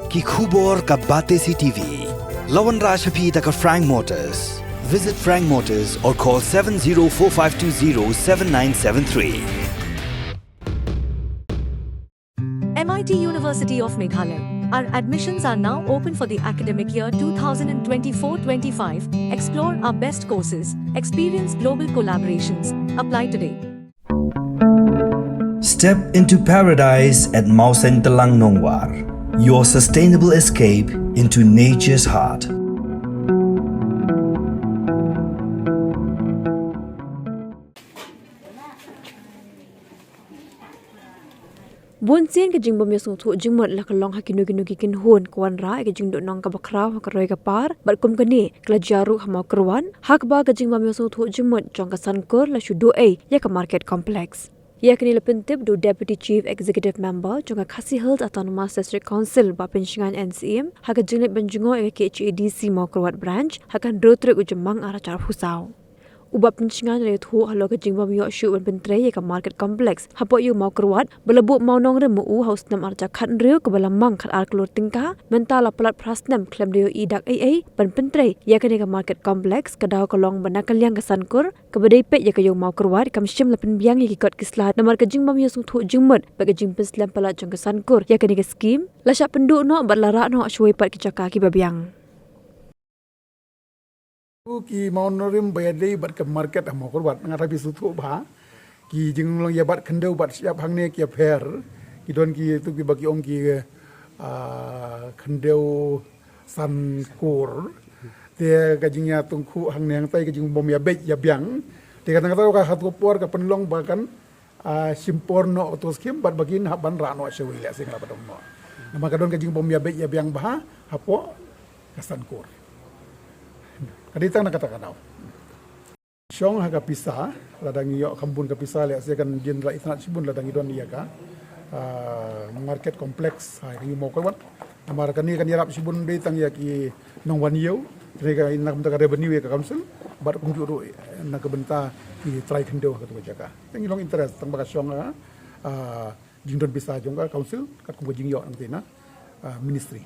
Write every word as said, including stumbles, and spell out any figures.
Ki khubor ka Batesi TV. La wanrah sha phi da ka Frank Motors. Visit Frank Motors or call seven zero four five two zero seven nine seven three. M I T University of Meghalaya. Our admissions are now open for the academic year two thousand twenty-four twenty-five. Explore our best courses, experience global collaborations. Apply today. Step into paradise at Mawsyntelang Nongwar, your sustainable escape into nature's heart. Bun sien ka jingbym ïasngewthuh jingmut la ka long ha kino kino ki kynhun, ka wanrah ïa ka jingduhnong kaba khraw ha ka roi ka par, bad kum kane ka la jia ruh ha Mawkyrwat, ha kaba ka jingbym ïasngewthuh jingmut jong ka Sankur la shu duh ei ïa ka Market Complex. Ïa kane la pyntip da u Deputy Chief Executive Member jong ka Khasi Hills Autonomous District Council, Bah Pynshngaiñ N C M, ha ka jingleit ban jngoh ïa ka K H A D C Mawkyrwat Branch ha ka hynriew tarik u Jymmang arhajar arphew saw. U Bah Pynshngaiñ u la ïathuh halor ka jingbym ïoh shuh ban pyntrei ïa ka Market Complex hapoh ïew Mawkyrwat, ba la buh mawnongrim ma u ha u snem arhajar khathynriew, kaba la mang khatar klur tyngka. Mynta la palat phra snem khlem da ïohi dak ei ei ban pyntrei ïa kane ka Market Complex. Ka daw ka long ba na ka liang ka Sankur, kaba dei peit ïa ka ïew Mawkyrwat, kam shym la pynbiang ïa ki kot ki sla namar ka jingbym ïasngewthuh jingmut bad ka jingpynslem palat jong ka Sankur ïa kane ka skhim. La shah pynduh noh bad la rah noh shawei pat ki jaka kiba biang. Ki mawnongrim ba ïadei bad ka market ha Mawkyrwat, nga tharai phi sngewthuh bha, ki jinglong ïa bat khyndew bat shyiap hangne ki ïapher, ki don kitu kiba ki ong ki, ah, khyndew san kur. Te ka jingïatyngkhuh hangne hangtai ka jingbym ïabeit ïabiang. Te kata kata ka ha tu ka por ka pynlong ba kan, ah, shim por noh uto u skhim bad ba kin hap ban rah noh shawei lehse nga la ba dong noh. Namar ka don ka jingbym ïabeit ïabiang bha hapoh ka Sankur. Ka dei tang na kata ka daw. Shong ha ka pisa, lada ngi ïoh kham bun ka pisa lehse kan jin la itynnad shibun lada ngi don ïa ka, ah, market complex ha ka ïew Mawkyrwat. Namar kane kan ïarap shibun dei tang ïa ki nongwan ïew, kane ka na ka bynta ka revenue ïa ka council, bad kumjuh ruh na ka bynta ki trai khyndew ha katu ka jaka. Te ngi long interest tang ba ka shong ha, ah, jingdon pisa jong ka council, katkum ka jingïoh nangta na, ah, ministry.